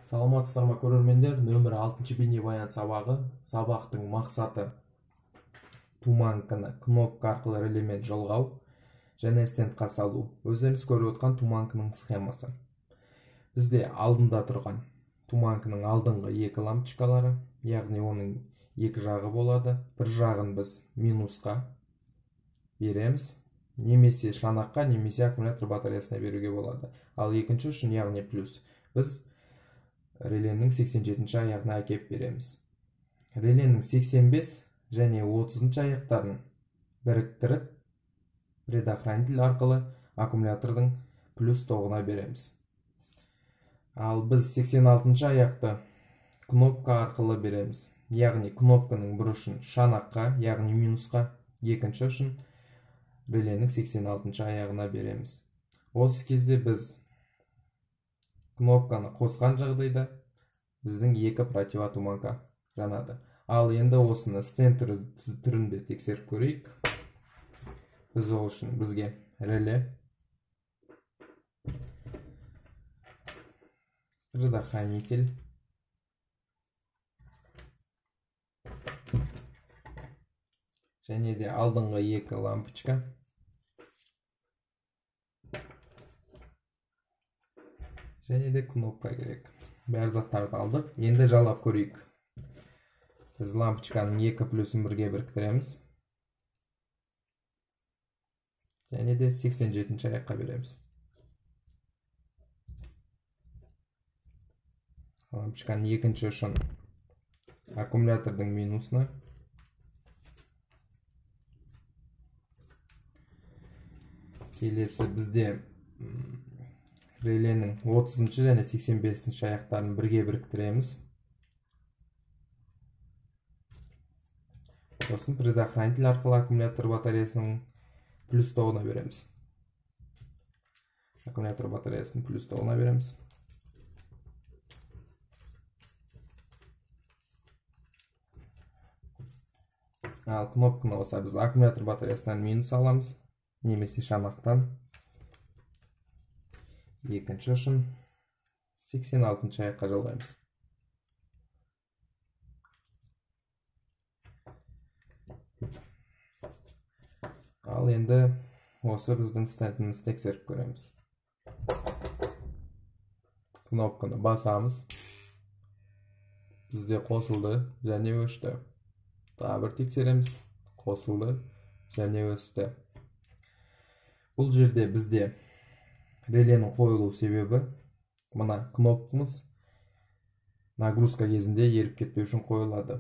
Саламатсыздар ма көрермендер, нөмір 6 бейнебаян сабағы. Сабақтың мақсаты туманканы кнопка арқылы релемен жалғау және стендқа салу. Өздеріңіз көріп отқан туманканың схемасы. Бізде алдында тұрған туманканың алдыңғы екі лампочкалары, яғни оның екі жағы болады. Бір жағын біз минусқа береміз, немесе шанаққа, немесе аккумулятор батареясына беруге болады. Ал екінші үшін, яғни плюс, біз реленің 87-ші аяғына әкеп береміз. Реленің 85 және 30-шы аяқтарын біріктіріп, предохранитель арқылы аккумулятордың плюс тоғына береміз. Ал біз 86-шы аяқты кнопка арқылы береміз. Яғни кнопканың бір ұшын шанаққа, яғни минусқа, екінші ұшын реленің 86-шы аяғына береміз. Осы кезде біз кнопканы қосқан жағдайда біздің екі противотуманка жанады. Ал енді осыны стенд түрінде тексеріп көрейік. Біз ол үшін бізге реле, предохранитель, және де алдыңғы екі лампочка, және де кнопка керек. Бәр заттарды алдық. Енді жалап көрейік. Біз лампочканың екі плюсын бірге біріктіреміз. Және де 87-ші аяққа береміз. Лампочканың екінші ұшын аккумулятордың минусына, келесі бізде реленің 30-шы және 85-ші аяқтарын бірге біріктіреміз. Сосын предохранитель арқылы аккумулятор батареясының плюс тоғына береміз. Аккумулятор батареясының плюс тоғына береміз. Ал кнопканы болса біз аккумулятор батареясынан минус аламыз, немесе шанақтан. Екінші ұшын 86-шы аяққа жалғаймыз. Ал енді осы біздің стендімізді тексеріп көреміз. Кнопканы басамыз. Бізде қосылды және өшті. Тағы бір тексереміз. Қосылды және өшті. Бұл жерде бізде реленің қойылу себебі мына кнопкамыз нагрузка кезінде еріп кетпеу үшін қойылады.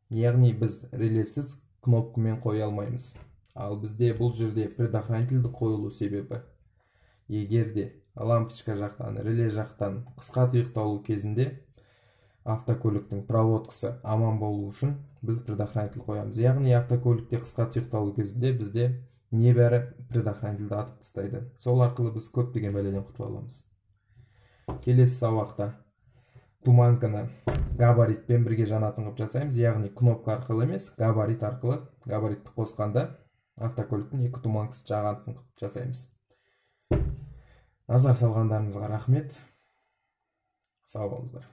Яғни біз релесіз кнопкамен қоя алмаймыз. Ал бізде бұл жерде предохранительдің қойылу себебі, егер де лампочка жақтан, реле жақтан қысқа тұйықталу кезінде автокөліктің проводкасы аман болу үшін біз предохранитель қоямыз. Яғни автокөлікте қысқа тұйықталу кезінде бізде небәрі предохранительді атып тастайды. Сол арқылы біз көптеген бәледен құтыла аламыз. Келесі сабақта туманканы габаритпен бірге жанатын қылып жасаймыз. Яғни кнопка арқылы емес, габарит арқылы, габаритті қосқанда автокөліктің екі туманкасы жағатын қылып жасаймыз. Назар салғандарыңызға рахмет. Сау болыңыздар.